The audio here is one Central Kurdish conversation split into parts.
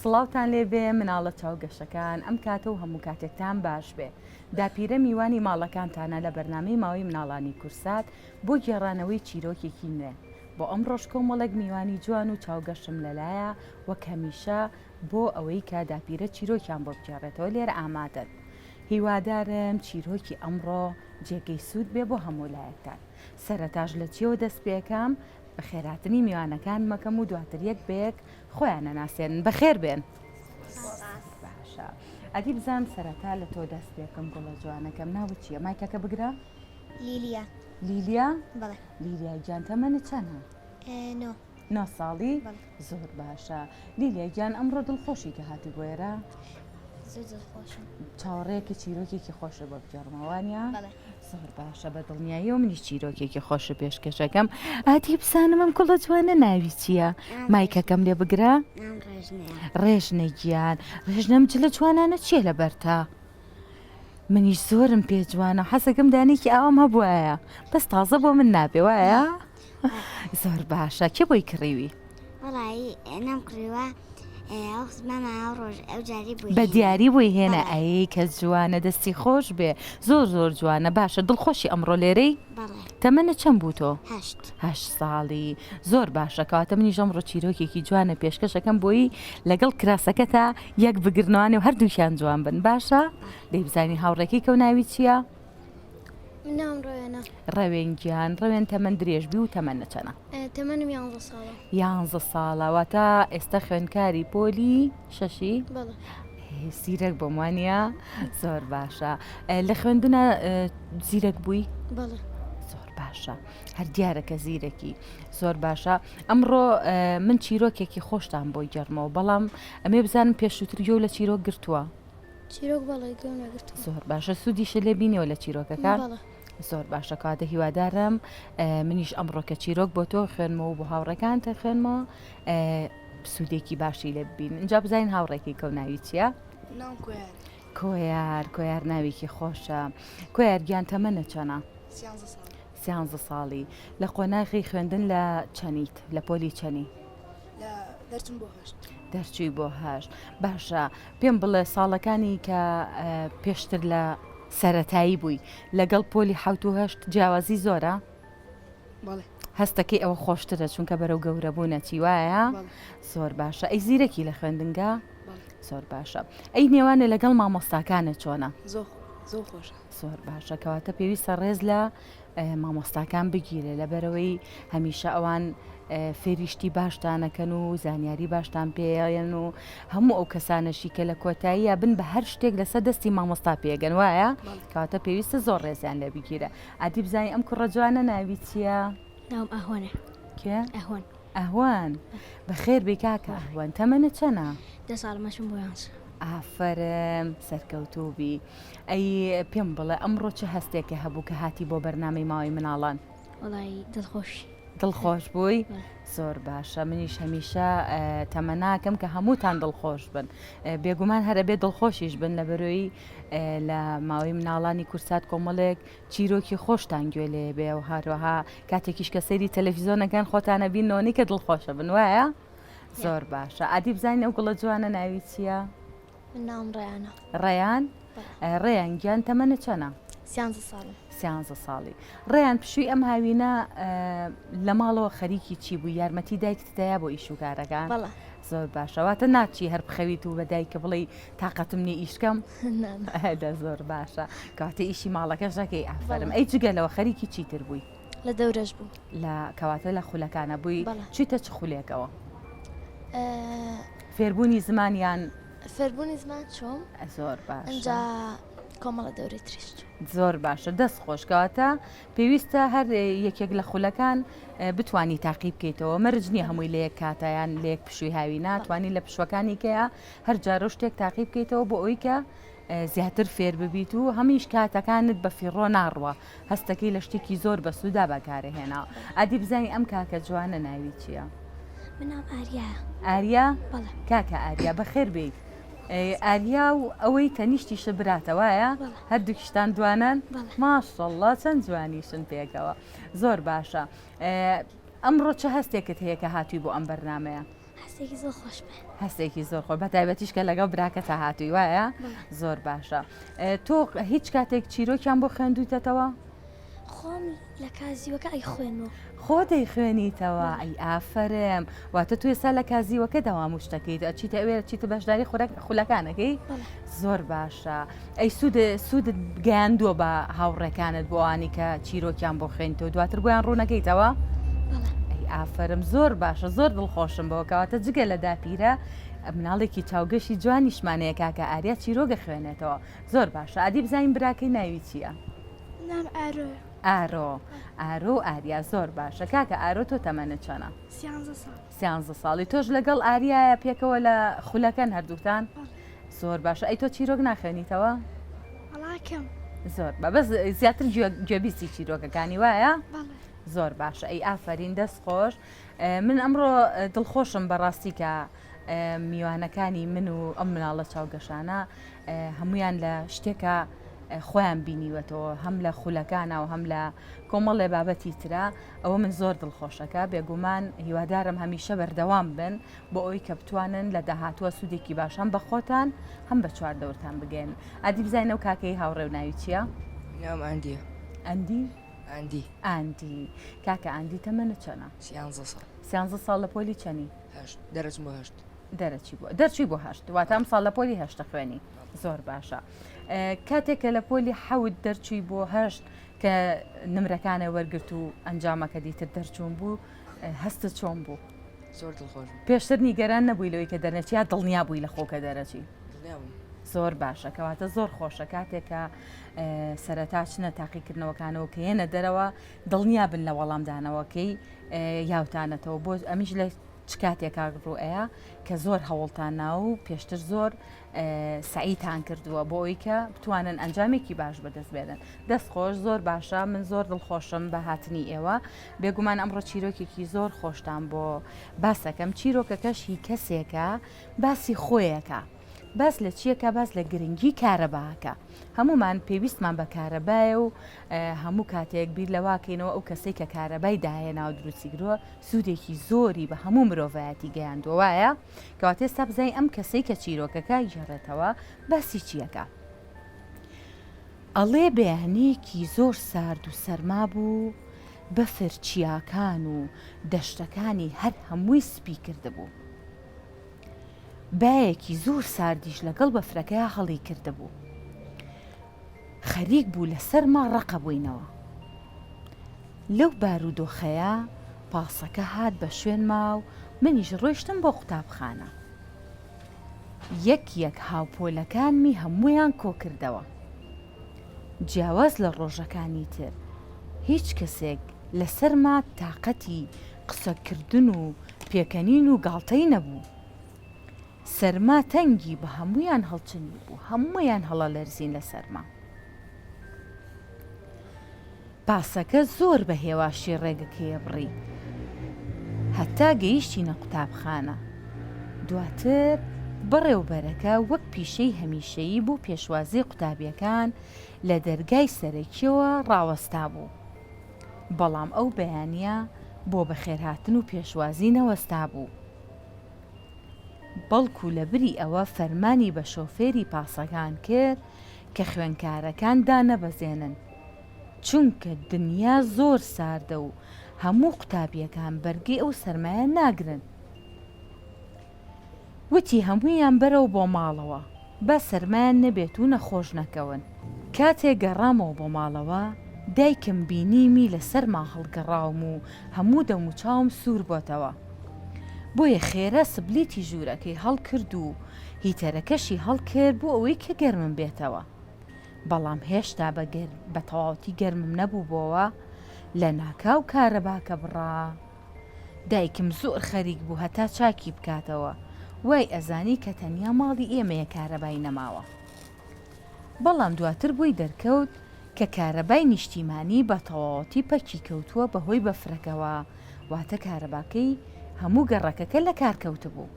سڵاوتان لێ بێ مناڵە چاو گەشەکان ئەم کاتە و هەموو کاتێکتان باش بێ داپیرە میوانی ماڵەکانتانە لە بەرنامەی ماوەی مناڵانی کورسات بۆ گێڕانەوەی چیرۆکێکی نوێ بۆ ئەمڕۆش کۆمەڵێک میوانی جوان و چاوگەشم لەلایە وەک هەمیشە بۆ ئەوەی کە داپیرە چیرۆکیان بۆ بگێڕێتەوە لێرە ئامادەن. هیوادارم چیرۆکی ئەمڕۆ جێگەی سوود بێ بۆ هەموو لایەکتان. سەرەتاش لە چیەوە دەست پێکەم؟ بەخێرهاتنی میوانەکانمەکەم و دواتر یەک بە یەک خۆیان ئەناسێنن. بەخێر بێن. باشە ئەدی بزانم سەرەتا لە تۆ دەست پێکەم گوڵە جوانەکەم ناوت چییە؟ مایکەکە بگرە. لیلیا. لیلیا؟ بەڵێ. لیلیا گیان تەمەنت چەنە؟ نۆ. نۆ ساڵی؟ زۆر باشە لیلیا گیان ئەمڕۆ دڵخۆشی کە هاتی بۆ ئێرە؟ زۆر دڵخۆشم. چاوەڕێیەکی چیرۆکێکی خۆشە بۆ بگێڕمەوە وانە؟ زۆر باشە بە دڵنیاییەوە منیش چیرۆکێکی خۆشە پێشکەشەکەم ئاتی بزانم ئەم کوڵە جوانە ناوی چییە؟ مایکەکەم لێ بگرە؟ ڕێژنە گیان ڕێژنەم جلە جوانانە چییە لەبەرتا؟ منیش زۆرم پێ جوانە حەزەکەم دانێکی ئاوام هەبوایە بەس تازە بۆ من نابێ وایە؟ زۆر باشە کێ بۆی کڕیوی؟ وەڵایی نەم کڕیوە بە دیاری بۆی هێنا ئەی کە جوانە دەستی خۆش بێ زۆر زۆر جوانە باشە دڵخۆشی ئەمڕۆ لێرەی تەمەنە چەند بوو تۆ هەشت ساڵی زۆر باشە کەواتە منیش ئەمڕۆ چیرۆکێکی جوانە پێشکەشەکەم بۆی لەگەڵ کراسەکەتا یەک بگرنەوانێ و هەردووکیان جوان بن باشە دەی بزانین هاوڕێکەی کەو ناوی چییە؟ ناوم ڕەوێنە. ڕەوێن گیان ڕەوێن تەمەن درێژ بی و تەمەنە چەنە؟ تەمەنم یانزە ساڵە. یانزە ساڵە واتە ئێستا خوێندکاری پۆلی شەشی؟ بەڵێ. زیرەک بۆم وانە زۆر باشە لە خوێندنە زیرەک بووی؟ بەڵێ. زۆر باشە هەر دیارە کە زیرەکی زۆر باشە ئەمڕۆ من چیرۆکێکی خۆشتان بۆی گەڕمەوە بەڵام ئەمێ بزانم پێشووتر گوێ لە چیرۆک گرتووە چیرۆک بەڵێ گوێم لێ گرتووە. زۆر باشە سوودیشت لێ بینیەوە لە چیرۆکەکان؟ بەڵێ. زۆر باشە کاتە هیوادارم منیش ئەمڕۆ کە چیرۆک بۆ تۆ خوێنمەوە بۆ هاوڕێکان تە خوێنمەوە سوودێکی باشی لێ ببین اینجا بزانین هاوڕێکی کەو ناوی چییە؟ ناوم کۆیار. کۆیار کۆیار ناوێکی خۆشە کۆیار گیان تەمەنە چەنە؟ سیانزە ساڵ. سیانزە ساڵی لە قۆناغی خوێندن لە چەنیت لە پۆلی چەنی؟ لە دەرچوم بۆ هەشت. دەرچووی بۆ هەشت باشە پێم بڵێ ساڵەکانی کە پێشتر لە سەرەتایی بووی لەگەڵ پۆلی حەوت و هەشت جیاوازی زۆرە؟ بەڵێ. هەستەکەی ئەوە خۆشترە چونکە بەرەو گەورە بوونە چی وایە؟ زۆر باشە ئەی زیرەکی لە خوێندنگا؟ زۆر باشە ئەی نێوانە لەگەڵ مامۆستاکانە چۆنە؟ زۆر زۆر خۆشە. زۆر باشە کەواتە پێویستە ڕێز لە مامۆستاکان بگیرێ لەبەرەوەی هەمیشە ئەوان فێری شتی باشتانەکەن و زانیاری باشتان پێیان و هەموو ئەو کەسانەشی کە لە کۆتاییە بن بە هەر شتێک لەسەر دەستی مامۆستا پێگەن وایە کەواتە پێویستە زۆر ڕێزیان لێ بگیرە ئادی بزانانی ئەم کوڕە جوانە ناوی چییە؟ ناوم ئەهوەنە. کێ؟ ئەهوەن. ئەهوەن بەخێر بێی کاکە ئەهوەن تەمەنت چەنە؟ دە ساڵمە چووم بۆ یانزە. ئافەرم سەرکەوتوو بی. ئەی پێم بڵێ ئەمڕۆ چ هەستێکە هەبوو کە هاتی بۆ بەرنامەی ماوەی مناڵان؟ وەڵایی دڵخۆش. دڵخۆش بووی؟ زۆر باشە منیش هەمیشە تەمەناکەم کە هەمووتان دڵخۆش بن بێگومان هەرە بێ دڵخۆشیش بن لە بەرۆی لە ماوەی مناڵانی کورسات کۆمەڵێک چیرۆکی خۆشتان گوێ لێ بێ و هەروەها کاتێکیش کە سەیری تەلەفیزۆنەکەن خۆتانە بینەوەنی کە دڵخۆشە بن وایە زۆر باشە ئادی بزانین ئەو گوڵە جوانە ناوی چییە؟ من ناوم ڕەیانە. ڕەیان؟ ڕەیان گیان تەمەنت چەنە؟ سیانزە ساڵم. سیانزە ساڵی. ڕەیان پشووی ئەم هاوینە لە ماڵەوە خەریکی چی بووی؟ یارمەتی دایکت دەیا بۆ ئیش و کارەکان؟ بەڵێ. زۆر باشە واتە ناچی هەر بخەویت و بە دایکە بڵێی تاقەتم نییە ئیش کەم؟ نا نا. دە زۆر باشە کەواتە ئیشی ماڵەکەش دەکەی ئافەرم. ئەی جگە لەوە خەریکی چیتر بووی؟ لە دەورەش بووم. لە کەواتە لە خولەکانە بووی؟ بەڵێ. چوویتە چ خولێکەوە؟ فێربوونی زمان یان؟ فێربوونی زمان چووم. زۆر باشە. ئینجا کۆمەڵە دەورەی تریش چووم. زۆر باشە دەست خۆش کەواتە پێویستە هەر یەکێک لە خولەکان بتانی تاقی بکەیتەوە مەرج نییە هەمووی لە یەک کاتایان لە یەک پشووی هاوی ناتوانانی لە پشوەکانی کەیە هەر جارە شتێک تاقی بکەیتەوە بۆ ئەوی کە زیاتر فێر ببیت و هەمیش کاتەکانت بە فیڕۆ ناڕوە هەستەکەی لە شتێکی زۆر بەسوودا بەکارهێناوە ئادی بزانین ئەم کاکە جوانە ناوی چییە؟ من ناوم ئاریایە. ئاریا؟ بەڵێ. کاکە ئاریا بەخێر بێیت. ئاریا و ئەوەی تەنیشتیشە براتە وایە؟ بەڵێ. هەردووکیشتان دوانەن؟ بەڵێ. ماشەڵڵا چەند جوانیشن پێکەوە. زۆر باشە. ئەمڕۆ چ هەستێکت هەیە کە هاتووی بۆ ئەم بەرنامەیە؟ هەستێکی زۆر خۆش بێ. هەستێکی زۆر خۆش بە تایبەتیش کە لەگەڵ براکەتا هاتووی وایە؟ زۆر باشە. تۆ هیچ کاتێک چیرۆکیان بۆ خوێندوویتەتەوە؟ خۆم لە کازیوەکە ئەیخوێنمەوە. خۆ دەیخوێنیتەوە ئەی ئافەرم واتە تۆ ئێستا لە کازیوەکە دەوام و شتەکەیت ئەچیتە ئەوێ چیتە بەشداری خولەکانەکەی زۆر باشە ئەی سوود سوودت گەیاندووە بە هاوڕێکانت بۆ ئەوانی کە چیرۆکیان بۆ خوێنیتەوە دواتر بۆیان ڕوونەکەیتەوە ئەی ئافەرم زۆر باشە زۆر دڵخۆشم بەوە کەواتە جگە لە داپیرە مناڵێکی چاوگەشی جوانیشمانەیە کاکە ئاریا چیرۆگە خوێنێتەوە زۆر باشە ئادی بزانین براکەی ناوی چییە؟ نام ئارۆیە. ئارۆ ئارۆ و ئاریا زۆر باشە کاکە ئارۆ تۆ تەمەنت چەنە؟ سیانزە ساڵ. سیانزە ساڵی تۆش لەگەڵ ئاریایە پێکەوە لە خولەکەن هەردووکتان؟ زۆر باشە ئەی تۆ چیرۆک ناخوێنیتەوە؟ وەڵا کەم. زۆر بە بەس زیاتر گوێبیستی چیرۆکەکانی وایە؟ بەڵێ. زۆر باشە ئەی ئافەرین دەست خۆش من ئەمڕۆ دڵخۆشم بەڕاستی کە میوانەکانی من و ئەم مناڵە چاوگەشانە هەمویان لە شتێکە خۆیان بینیوەتەوە هەم لە خولەکانە و هەم لە کۆمەڵێ بابەتی ترە ئەوە من زۆر دڵخۆشەکە بێگومان هیوادارم هەمیشە بەردەوام بن بۆ ئەوی کە بتوانن لە داهاتووە سوودێکی باش هەم بە خۆتان هەم بە چوار دەورتان بگەن ئەدی بزانین ئەو کاکەی هاوڕێ و ناوی چییە؟ ناوم ئەندیە. ئەندی؟ ئەندی. ئاندی کاکە ئاندی تەمەنت چەنە؟ سیانزە ساڵ. سیانزە ساڵ لە پۆلی چەنی؟ هەشت دەرەچم بۆ هەشت. دەرەچی بۆ دەرچووی بۆ هەشت واتە ئەم ساڵ لە پۆلی هەشتە خوێنی زۆر باشە کاتێک کە لە پۆلی حەوت دەرچووی بۆ هەشت کە نمرەکانە وەرگرت و ئەنجامەکە دیتر دەرچوون بوو هەستە چۆن بوو زۆر دڵخۆش بووم. پێشتر نیگەران نەبووی لەوەی کە دەرنەچی یا دڵنیا بووی لە خۆ کە دەرەچی؟ دڵنیا بووم. زۆر باشە کەواتە زۆر خۆشە کاتێک کە سەرەتا چنە تاقیکردنەوەکانەوە کە یەنە دەرەوە دڵنیا بن لە وەڵامدانەوەکەی یاوتانەتەوە بۆ ئەمیش لە چ کاتێکا ڕوئەیە کە زۆر هەوڵتان نا و پێشتر زۆر سەعیتان کردووە بۆ ئەوی کە بتوانن ئەنجامێکی باش بەدەست بێنن دەست خۆش زۆر باشە من زۆر دڵخۆشم بە هاتنی ئێوە بێگومان ئەمڕۆ چیرۆکێکی زۆر خۆشتان بۆ باسەکەم چیرۆکەکەش هی کەسێکە باسی خۆیەکە باس لە چیەکە باس لە گرنگی کارەباکە هەمومان پێویستمان بە کارەبایە و هەموو کاتێک بیر لەواکەینەوە ئەو کەسێک کە کارەبای داهێنا و دروستی کردووە سوودێکی زۆری بە هەموو مرۆڤایەتی گەیاندووە وایە؟ کەواتە ئێستا بزانین ئەم کەسەی کە چیرۆکەکە گێڕێتەوە باسی چیەکە. ئەڵێ بەیانیەکی زۆر سارد و سەرما بوو، بەفر چیاکان و دەشتەکانی هەر هەمووی سپی کردبوو. بایەکی زۆر ساردیش لەگەڵ بەفرەکەیا هەڵی کردبوو. خەریک بوو لە سەرما ڕەقەبووینەوە. لەو بارودۆخەیا پاسەکە هات بە شوێنما و منیش ڕۆیشتم بۆ قوتابخانە. یەک یەک هاوپۆلەکانمی هەموویان کۆکردەوە. جیاواز لە ڕۆژەکانی تر، هیچ کەسێک لە سەرما تاقەتی قسەکردن و پێکەنین و گاڵتەی نەبوو. سەرما تەنگی بە هەموویان هەڵچنیبوو، هەموویان هەڵەلەرزین لە سەرما. پاسەکە زۆر بە هێواشی ڕێگەکەیە بڕی هەتا گەیشتینە قوتابخانە. دواتر بەڕێوبەرەکە وەک پیشەی هەمیشەیی بۆ پێشوازی قوتابیەکان لە دەرگای سەرەکیەوە ڕاوەستابوو. بەڵام ئەو بەیانیە بۆ بەخێرهاتن و پێشوازی نەوەستابوو. بەڵکو لەبری ئەوە فەرمانی بە شۆفێری پاسەکان کرد کە خوێنکارەکان دانەبەزێنن، چونکە دنیا زۆر ساردە و هەموو قوتابییەکان بەرگەی ئەو سەرمایە ناگرن. وتی هەموویان بەرەوە بۆ ماڵەوە با سەرمایان نەبێت و نەخۆش نەکەون. کاتێ گەڕامەوە بۆ ماڵەوە دایکم بینیمی لە سەرما هەڵگەڕاوم و هەموو دەموچاوم سوور بۆتەوە. بۆیە خێرا سبلیتی ژوورەکەی هەڵکرد و هیتەرەکەشی هەڵکرد بۆ ئەوەی کە گەرمم بێتەوە. بەڵام هێشتا بە بە تەواوەتی گەرمم نەبووبۆوە، لەناکاو کارەباکە بڕا. دایکم زۆر خەریک بوو هەتا چاکی بکاتەوە، وای ئەزانی کە تەنیا ماڵی ئێمەیە کارەبای نەماوە. بەڵام دواتر بۆی دەرکەوت کە کارەبای نیشتیمانی بە تەواوەتی پەکی کەوتووە بەهۆی بەفرەکەوە، واتە کارەباکەی هەموو گەڕەکەکە لەکار کەوتبوو.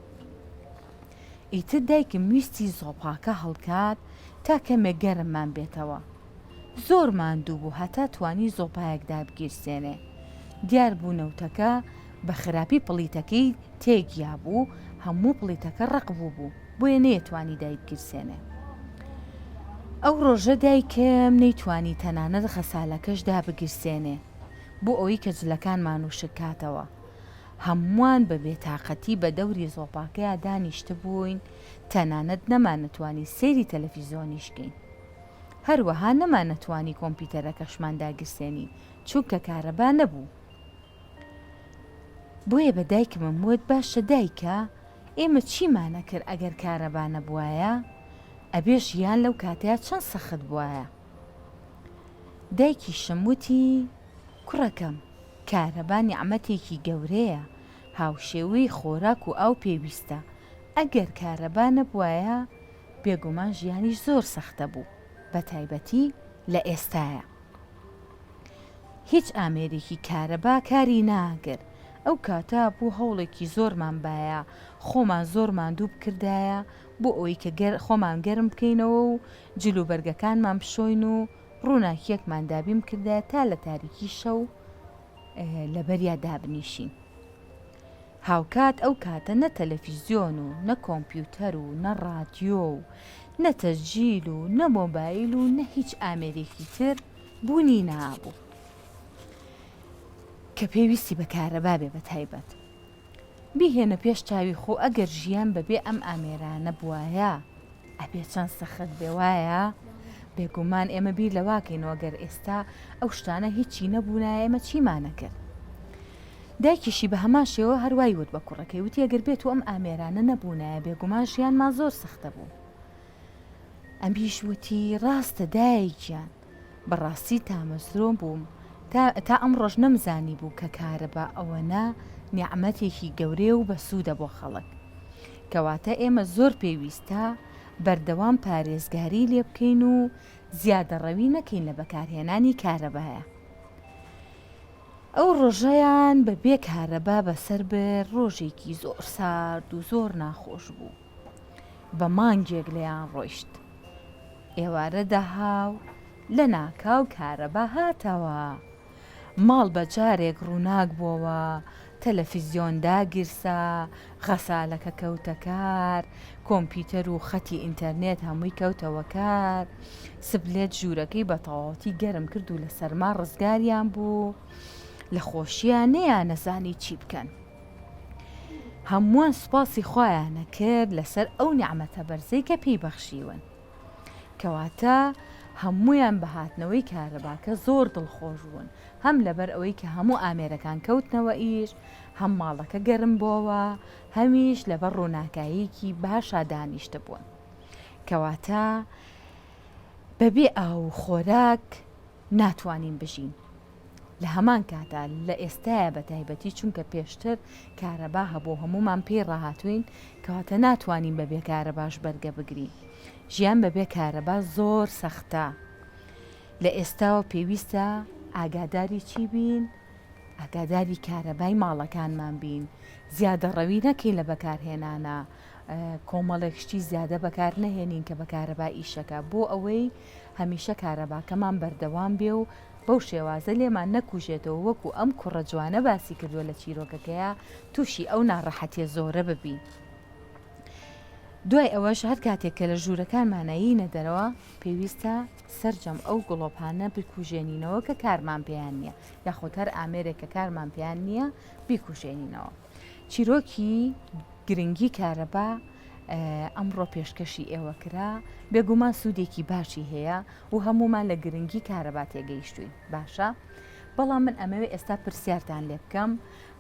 ئیتر دایکم ویستی زۆپاکە هەڵکات تا کەمێک گەرممان بێتەوە. زۆر ماندوو بوو هەتا توانی زۆپایەک دابگیرسێنێ. دیار بوو نەوتەکە بە خراپی پڵیتەکەی تێگیابوو، هەموو پڵیتەکە ڕەق بووبوو، بۆیە نەیەتوانی دایبگیرسێنێ. ئەو ڕۆژە دایکم نەیتوانی تەنانەت غەسالەکەش دابگیرسێنێ بۆ ئەوەی کە جلەکانمان وشک کاتەوە. هەمووان بە بێتاقەتی بە دەوری زۆپاکەیا دانیشتبووین، تەنانەت نەمانەتوانی سەیری تەلەفیزۆنیش کەین. هەروەها نەمانەتوانی کۆمپیوتەرەکەشمان داگیرسێنین، چونکە کارەبا نەبوو. بۆیە بە دایکمم وت باشە دایکە ئێمە چیمان ئەکرد ئەگەر کارەبا نەبوایە؟ ئەبێ ژیان لەو کاتەیا چەند سەخت بوایە؟ دایکیشم وتی کوڕەکەم کارەبا نیعمەتێکی گەورەیە هاوشێوەی خۆراک و ئاو پێویستە ئەگەر کارەبا نەبوایە بێگومان ژیانیش زۆر سەختە بوو بەتایبەتی لە ئێستایا. هیچ ئامێرێکی کارەبا کاری ناکرد، ئەو کاتە بوو هەوڵێکی زۆرمان بایە خۆمان زۆر ماندوو بکردایە بۆ ئەوەی کە گەر خۆمان گەرم بکەینەوە و جل و بەرگەکانمان بشۆین و ڕووناکیەکمان دابین بکردایە تا لە تاریکی شەو لەبەریا دابنیشین. هاوکات ئەو کاتە نە تەلەفیزیۆن و نە کۆمپیوتەر و نە ڕادیۆ و نە تەسجیل و نە مۆبایل و نە هیچ ئامێرێکی تر بوونی نابوو کە پێویستی بە کارەبا بێ بە تایبەت بیهێنە پێش چاوی خۆ ئەگەر ژیان بەبێ ئەم ئامێرانە بوایە ئەبێ چەند سەخت بێ وایە؟ بێگومان ئێمە بیر لەواکەینەوە گەر ئێستا ئەو شتانە هیچی نەبوونایە ئێمە چیمانە کرد؟ دایکیشی بە هەمان شێوە هەروای وت بە کوڕەکەی وتی ئەگەر بێت و ئەم ئامێرانە نەبوونایە بێگومان ژیانمان زۆر سەختە بوو. ئەمیش وتی ڕاستە دایە گیان بەڕاستی تامەزرۆ بووم تا تا ئەمڕۆش نەمزانی بوو کە کارەبا ئەوەنە نیعمەتێکی گەورەیە و بەسوودە بۆ خەڵک کەواتە ئێمە زۆر پێویستە بەردەوام پارێزگاری لێ بکەین و زیادەڕەوی نەکەین لە بەکارهێنانی کارەبایە. ئەو ڕۆژەیان بە بێ کارەبا بەسەر برد ڕۆژێکی زۆر سارد و زۆر ناخۆش بوو. بە مانگێک لێیان ڕۆیشت. ئێوارە دەها و لە ناکاو کارەبا هاتەوە. ماڵ بە جارێک ڕووناک بۆوە، تەلەفیزیۆن داگیرسا، غەسالەکە کەوتە کار، کۆمپیوتەر و خەتی ئینتەرنێت هەمووی کەوتەوە کار، سپلێت ژوورەکەی بە تەواوەتی گەرم کرد و لە سەرما ڕزگاریان بوو. لە خۆشییا نەیانەزانی چی بکەن. هەمووان سوپاسی خوایان ئەکرد لەسەر ئەو نیعمەتە بەرزەی کە پێی بەخشیون. کەواتە هەموویان بە هاتنەوەی کارەباکە زۆر دڵخۆش بوون، هەم لەبەر ئەوەی کە هەموو ئامێرەکان کەوتنەوە ئیش، هەم ماڵەکە گەرم بۆوە، هەمیش لەبەر ڕووناکاییەکی باشا دانیشتبوون. کەواتە بەبێ ئاو و خۆراک ناتوانین بژین. لە هەمان کاتا لە ئێستایا بە تایبەتی چونکە پێشتر کارەبا هەبوو هەموومان پێی ڕاهاتووین کەواتە ناتوانین بە بێ کارەباش بەرگە بگرین ژیان بە بێ کارەبا زۆر سەختە لە ئێستاوە پێویستە ئاگاداری چی بین ئاگاداری کارەبای ماڵەکانمان بین زیادەڕەوی نەکەین لە بەکارهێنانە کۆمەڵێک شتی زیادە بەکار نەهێنین کە بە کارەبا ئیشەکە بۆ ئەوەی هەمیشە کارەباکەمان بەردەوام بێ و بەو شێوازە لێمان نەکوژێتەوە وەکو ئەم کوڕە جوانە باسی کردووە لە چیرۆکەکەیا تووشی ئەو ناڕەحەتیە زۆرە ببین. دوای ئەوەش هەر کاتێک کە لە ژوورەکانمانە یینە دەرەوە پێویستە سەرجەم ئەو گڵۆپانە بکوژێنینەوە کە کارمان پێیان نییە یاخود هەر ئامێرێک کە کارمان پێیان نییە بیکوژێنینەوە. چیرۆکی گرنگی کارەبا ئەمڕۆ پێشکەشی ئێوە کرا، بێگومان سوودێکی باشی هەیە و هەموومان لە گرنگی کارەبا تێگەیشتوین باشە بەڵام من ئەمەوێ ئێستا پرسیارتان لێ بکەم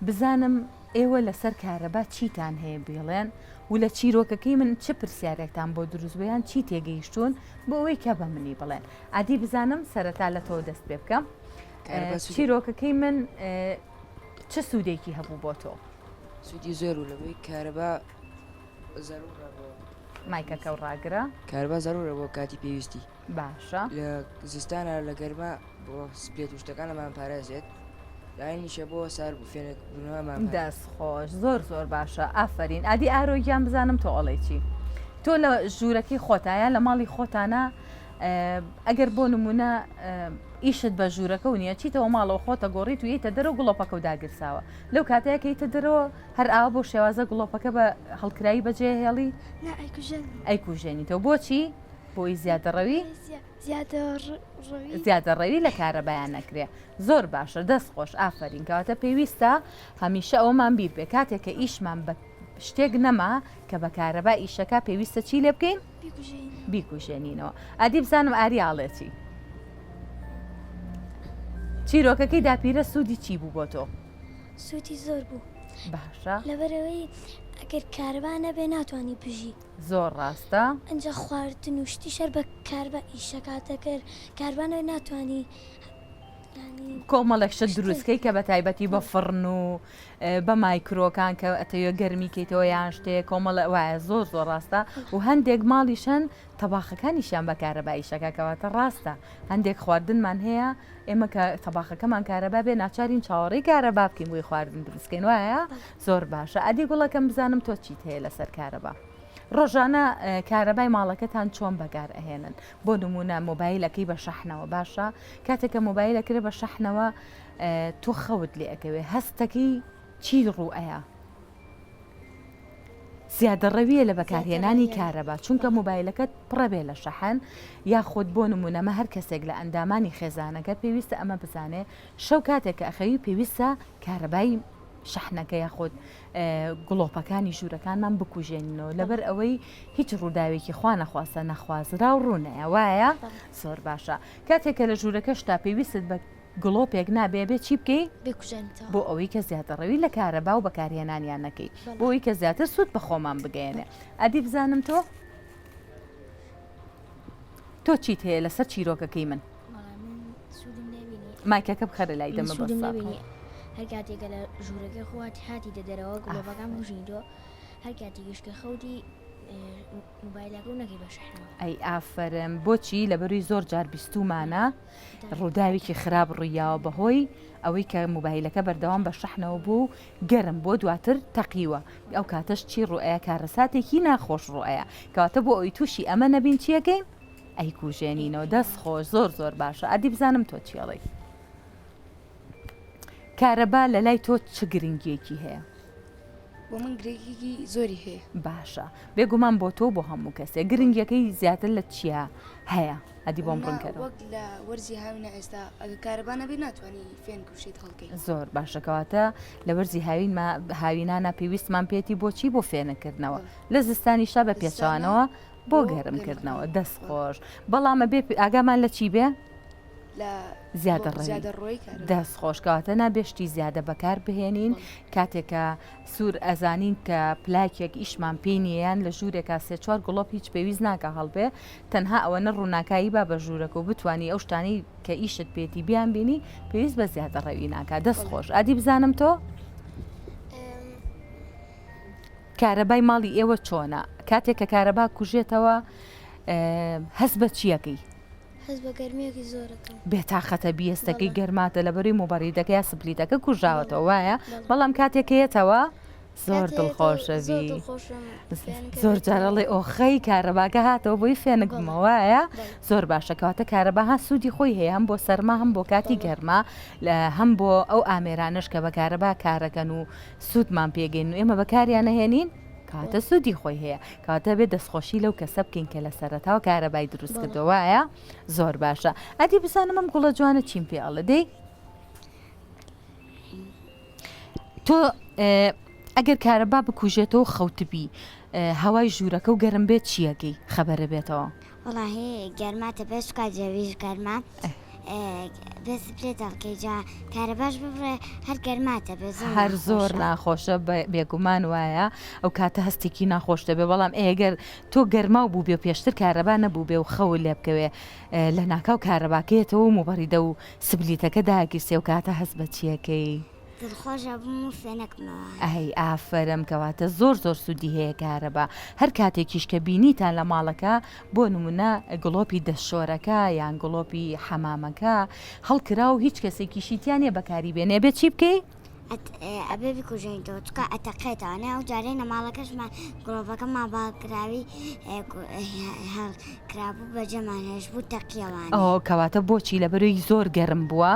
بزانم ئێوە لەسەر کارەبا چیتان هەیە بیڵێن و لە چیرۆکەکەی من چ پرسیارێکتان بۆ دروست بوو یان چی تێگەیشتوون بۆ ئەوەی کە بە منی بڵێن ئادی بزانم سەرەتا لە تۆ دەست پێ بکەم چیرۆکەکەی من چ سوودێکی هەبوو بۆ تۆ؟ سوودی زۆر بوو لەوەی کارەبا زەرورە بۆ مایکەکە و ڕاگرە. کارەبا زەرورە بۆ کاتی پێویستی. باشە. لە زستانە لە گەرما بۆ سپلێت و شتەکانمان پارێزێت لاینیشە بۆ سار بوو فێنک بوونەوەمان پارێزێت. دەست خۆش زۆر زۆر باشە ئافەرین ئادی ئارۆ گیان بزانم تۆ ئەڵێی چی تۆ لە ژوورەکەی خۆتا یا لە ماڵی خۆتانە ئەگەر بۆ نمونە. ئیشت بە ژوورەکەو نیە چیتەوە ماڵەوە خۆتە گۆڕیت و یەیتە دەرەوە گڵۆپەکەو داگرساوە لەو کاتەیە کە یتە دەرەوە هەر ئاوا بەو شێوازە گڵۆپەکە بە هەڵکراوی بەجێ هێڵی؟ نا ئەیکوژێنمەوە. ئەیکوژێنیتەوە بۆچی؟ بۆی زیادەڕەوی؟ زیادەڕەوی. زیادەڕەوی لە کارەبایان نەکرێ زۆر باشە دەست خۆش ئافەرین کەواتە پێویستە هەمیشە ئەوەمان بیر بێ کاتێک کە ئیشمان بە شتێک نەما کە بە کارەبا ئیشەکە پێویستە چی لێ بکەین؟ بیکوژێنینەوە ئەدی بزانم ئاری ئاڵێ چی؟ چیرۆکەکەی داپیرە سوودی چی بوو بۆ تۆ؟ سوودی زۆر بوو باشە لەبەرەوەی ئەگەر کارەبا نەبێ ناتوانانی بژی زۆر ڕاستە ئەجا خواردن و شتی شەر بە کاربە ئیشەکات دەکرد کاربانەوە ناتوانانی کۆمەڵێک شت دروستکەی کە بە تایبەتی بە فڕن و بە مایکرۆکان کە ئەتەوێ گەرمی کەیتەوە یان شتێ کۆمەڵە وایە زۆر زۆر ڕاستە و هەندێک ماڵیشن تەباخەکانیشیان بە کارەبا ئیشەکە کەواتە ڕاستە هەندێک خواردنمان هەیە ئێمە کە تەباخەکەمان کارەبا بێ ناچارین چاوەڕێی کارەبا بکەین بۆی خواردن دروستکەین وایە زۆر باشە ئەدی گوڵەکەم بزانم تۆ چیت هەیە لەسەر کارەبا ڕۆژانە کارەبای ماڵەکەتان چۆن بەگار ئەهێنن بۆ نمونە مۆبایلەکەی بە شەحنەوە باشە کاتێک کە مۆبایلەکرێ بە شەحنەوە تۆ خەوت لێ ئەکەوێ هەستەکەی چی ڕوو ئەیا؟ زیادەڕەویە لە بەکارهێنانی کارەبا چونکە مۆبایلەکەت پڕەبێ لە شەحن یاخود بۆ نمونەمە هەر کەسێک لە ئەندامانی خێزانەکە پێویستە ئەمە بزانێ شەو کاتێک کە ئەخەوی پێویستە کارەبای شەحنەکە یاخود گڵۆپەکانی ژوورەکانمان بکوژێنینەوە لەبەر ئەوەی هیچ ڕووداوێکی خوا نەخواستە نەخوازراو ڕوونەیە وایە زۆر باشە کاتێک کە لە ژوورەکەشتا پێویستت بە گڵۆپێک نابێ بێ چی بکەی؟ بیکوژێنیتەوە. بۆ ئەوەی کە زیادەڕەوی لە کارەبا و بەکارهێنانیان نەکەی بۆ ئەوەی کە زیاتر سوود بە خۆمان بگەیەنێ ئەدی بزانم تۆ تۆ چیت هەیە لەسەر چیرۆکەکەی من؟ مایکەکە بخەرە لای دەمە سوودم نەبینی هەر کاتێکە لە ژوورەکەی خۆت هاتیتە دەرەوە گڵۆپەکان بژینیتەوە هەر کاتێکیش کە خەوتی ئەی ئافەرم بۆچی لەبەروی زۆر جار بیستومانە ڕووداوێکی خراپ ڕوویاوە بەهۆی ئەوەی کە موبایلەکە بەردەوام بە شەحنەوە بوو و گەرم بۆ دواتر تەقیوە ئەو کاتەش چی ڕوئەیە کارەساتێکی ناخۆش ڕوئەیە کەواتە بۆ ئەوی تووشی ئەمە نەبین چیەکەین ئەیکوژێنینەوە دەست خۆش زۆر زۆر باشە ئەدی بزانم تۆ چیڵی کارەبا لە لای تۆ چ گرنگیەکی هەیە؟ بۆ من گرنگیەکی زۆری هەیە. باشە بێگومان بۆ تۆ بۆ هەموو کەسێک گرنگیەکەی زیاتر لە چیا هەیە ئەدی بۆم ڕوونکەرەوە. وەک لە وەرزی هاوینە ئێستا ئەگەر کارەبا نەبێ ناتوانی فێنک و شت هەڵکەی. زۆر باشە کەواتە لە وەرزی هاوین ما هاوینانە پێویستمان پێێتی بۆچی بۆ فێنکردنەوە لە زستانیشا بە پێچەوانەوە بۆ گەرمکردنەوە دەست خۆش بەڵام ئەبێ ئاگامان لە چی بێ؟ زیادەڕەوی دەست خۆش کەواتە نابێ شتی زیادە بەکار بهێنین کاتێک کە سوور ئەزانین کە پلاکێک ئیشمان پێی نییە یان لە ژوورێکا سێ چوار گڵۆپ هیچ پێویست ناکە هەڵبێ تەنها ئەوەنە ڕووناکایی با بە ژوورەکە و بتانی ئەو شتانەی کە ئیشت پێتی بیان بینی پێویست بە زیادەڕەوی ناکا دەست خۆش ئادی بزانم تۆ کارەبای ماڵی ئێوە چۆنە کاتێک کە کارەبا کوژێتەوە هەست بە چیەکەی؟ هەست بە گەرمییەکی زۆر ئەکەم. بێتاقەتە بیەستەکەی گەرماتە لەبەروی موبەریدەکە یا سپلیتەکە کوژاوەتەوە وایە بەڵام کاتێک کە یەتەوە زۆر دڵخۆشەبی زۆر جارەڵێ ئۆخەی کارەباکە هاتەوە بۆی فێنک بمەوە وایە زۆر باشە کەواتە کارەبا ها سوودی خۆی هەیە هەم بۆ سەرما هەم بۆ کاتی گەرما هەم بۆ ئەو ئامێرانش کە بە کارەبا کارەکەن و سوودمان پێگەین و ئێمە بەکاریانەهێنین کەواتە سوودی خۆی هەیە کەواتە بێ دەستخۆشی لەو کەسە بکەین کە لە سەرەتاوە کارەبای دروست کردووە وایە زۆر باشە ئەدی بزانم ئەم گوڵە جوانە چیم پێ ئەڵێ دەی تۆ ئەگەر کارەبا بکوژێتەوە خەوتبی هەوای ژوورەکە و گەرم بێت چیەکەی خەبەرە بێتەوە وەڵاهی گەرماتە بێ سوکا جەویش گەرمە بێ سپلێت هەڵکەی جا کارەباش ببڕێ هەر گەرماتە بێ زۆر هەر زۆر ناخۆشە بێگومان وایە ئەو کاتە هەستێکی ناخۆش دەبێ بەڵام ئێگەر تۆ گەرماو بوو بێ پێشتر کارەبا نەبوو بێ و خەو لێ بکەوێ لە ناکاو کارەباکەیەتەوە و موبەریدە و سبلیتەکە داگیرسێ و کاتە هەست بە چیەکەی؟ دڵخۆش ئەبم و فێنکمەوە. ئەی ئافەرم کەواتە زۆر زۆر سوودی هەیە کارەبا هەر کاتێکیش کە بینیتان لە ماڵەکە بۆ نمونە گڵۆپی دەستشۆرەکە یان گڵۆپی حەمامەکە هەڵکرا و هیچ کەسێکیشی تیا نیە بەکاری بێنێ بێ چی بکەی؟ ئەبێ بیکوژێنیتەوە چونکە ئەتەقێتەوە ئەو جارەی لە ماڵەکەشمان گڵۆپەکەمان باڵکراوی هەڵکرابوو بەجێمان هێشت بوو تەقیەوانێ. ئۆ کەواتە بۆچی لەبەرەی زۆر گەرم بووە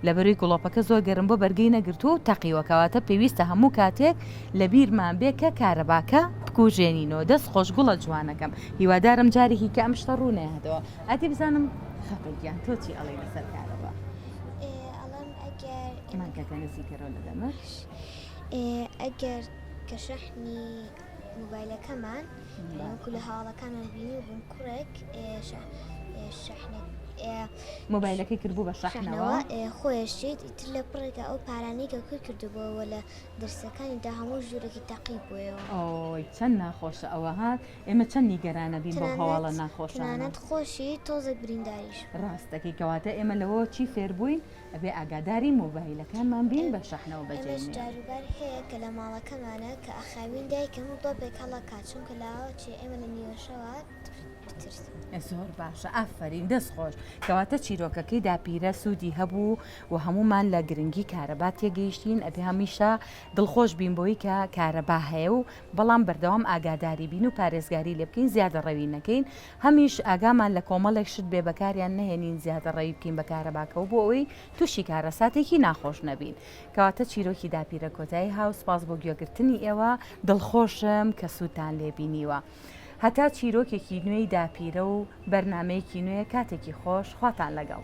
لەبەرەی گڵۆپەکە زۆر گەرم بووە بەرگەی نەگرتووە و تەقیوە کەواتە پێویستە هەموو کاتێک لەبیرمان بێ کە کارەباکە بکوژێنینەوە دەست خۆش گوڵە جوانەکەم هیوادارم جارێکی کە ئەم شتە ڕوو نەیاتەوە ئەدی بزانم خەتە گیان تۆ چی ئەڵێی لەسەر کارەبا؟ ئەڵێم ئەگەر مایکەکە نزیکەرەوە لە دەمت. ئەگەر کە شەحنی مۆبایلەکەمان وەکو لە هەواڵەکانمان بینی بووم کوڕێک شەحنێک مۆبایلەکەی کردبوو بە شەحنەوە خۆیشیت ئیتر لە پڕێکە ئەو پارانەی کە کوی کردبووەوە لە دەرسەکانیدا هەموو ژوورێکی تەقی بوویەوە. ئۆی چەند ناخۆشە ئەوە ها ئێمە چەند نیگەرانە بین بەو هەواڵە ناخۆشانە. تەنانەت خۆشی تۆزێک برینداریش. ڕاست دەکەی کەواتە ئێمە لەوە چی فێر بووین ئەبێ ئاگاداری مۆبایلەکانمان بین بە شەحنەوە بەجێ ئێمەش جاروبار هەیە کە لە ماڵەکەمانە کە ئەخاوین دایکم گڵۆپێک هەڵەکات چونکە لاوە چێ ئێمە لە نیوەشەوە بترسین. زۆر باشە ئافەرین دەست خۆش کەواتە چیرۆکەکەی داپیرە سوودی هەبوو و هەموومان لە گرنگی کارەبا تێگەیشتین ئەبێ هەمیشە دڵخۆش بین بۆی کە کارەبا هەیە و بەڵام بەردەوام ئاگاداری بین و پارێزگاری لێ بکەین زیادەڕەوی نەکەین هەمیش ئاگامان لە کۆمەڵێک شت بێ بەکاریان نەهێنین زیادەڕەوی بکەین بە کارەباکەوە بۆ ئەوەی تووشی کارەساتێکی ناخۆش نەبین کەواتە چیرۆکی داپیرە کۆتایی هاو سپاس بۆ گوێگرتنی ئێوە دڵخۆشم کە سوودتان لێ بینیوە هەتا چیرۆکێکی نوێی داپیرە و بەرنامەیەکی نوێ کاتێکی خۆش خواتان لەگەڵ.